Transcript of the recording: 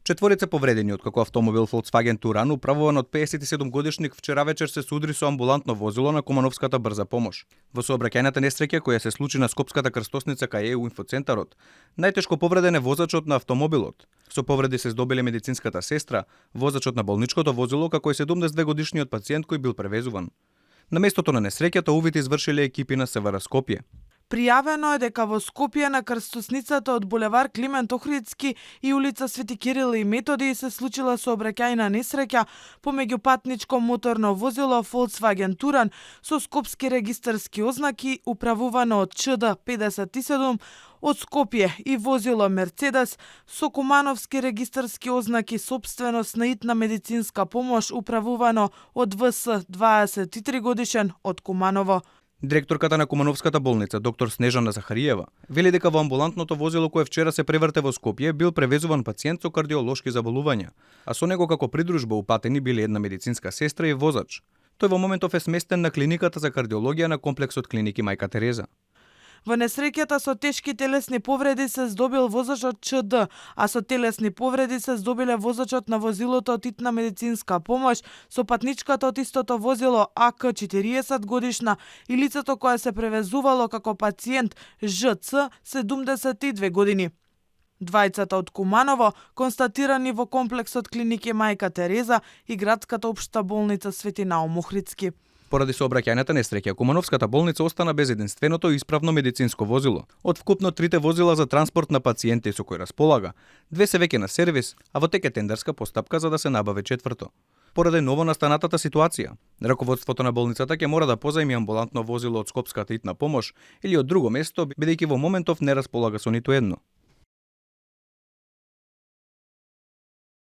Четворица повредени откако автомобил Volkswagen Туран управуван од 57 годишник вчера вечер се судри со амбулантно возило на Кумановската брза помош. Во сообраќајната несреќа која се случи на Скопската крстосница кај ЕУ инфоцентарот, најтешко повреден е возачот на автомобилот. Со повреди се здобиле медицинската сестра, возачот на болничкото возило како и 72 годишниот пациент кој бил превезуван. На местото на несреќата увид извршиле екипи на СВР Скопје. Пријавено е дека во Скопје на крстосницата од булевар Климент Охридски и улица Свети Кирил и Методи се случила сообраќајна несреќа помеѓу патничко моторно возило Volkswagen Туран со скопски регистарски ознаки управувано од ЧД 57 од Скопје и возило Мерцедес со кумановски регистарски ознаки собственост на итна медицинска помош управувано од ВС 23 годишен од Куманово. Директорката на Кумановската болница, доктор Снежана Захариева, вели дека во амбулантното возило кое вчера се преврте во Скопје бил превезуван пациент со кардиолошки заболувања, а со него како придружба упатени биле една медицинска сестра и возач. Тој во моментов е сместен на клиниката за кардиологија на комплексот клиники Мајка Тереза. Во несреќата со тешки телесни повреди се здобил возачот ЧД, а со телесни повреди се здобиле возачот на возилото од итна медицинска помош, со патничката од истото возило АК 40 годишна и лицето кое се превезувало како пациент ЖЦ 72 години. Двајцата од Куманово констатирани во комплексот клиники Мајка Тереза и градската општа болница Свети Наум Охридски. Поради сообраќајната несреќа, Кумановската болница остана без единственото и исправно медицинско возило. Од вкупно 3 возила за транспорт на пациенти со кои располага, 2 се веќе на сервис, а во тек е тендерска постапка за да се набави четврто. Поради новонастанатата ситуација, раководството на болницата ќе мора да позајми амбулантно возило од Скопската итна помош или од друго место, бидејќи во моментов не располага со ниту едно.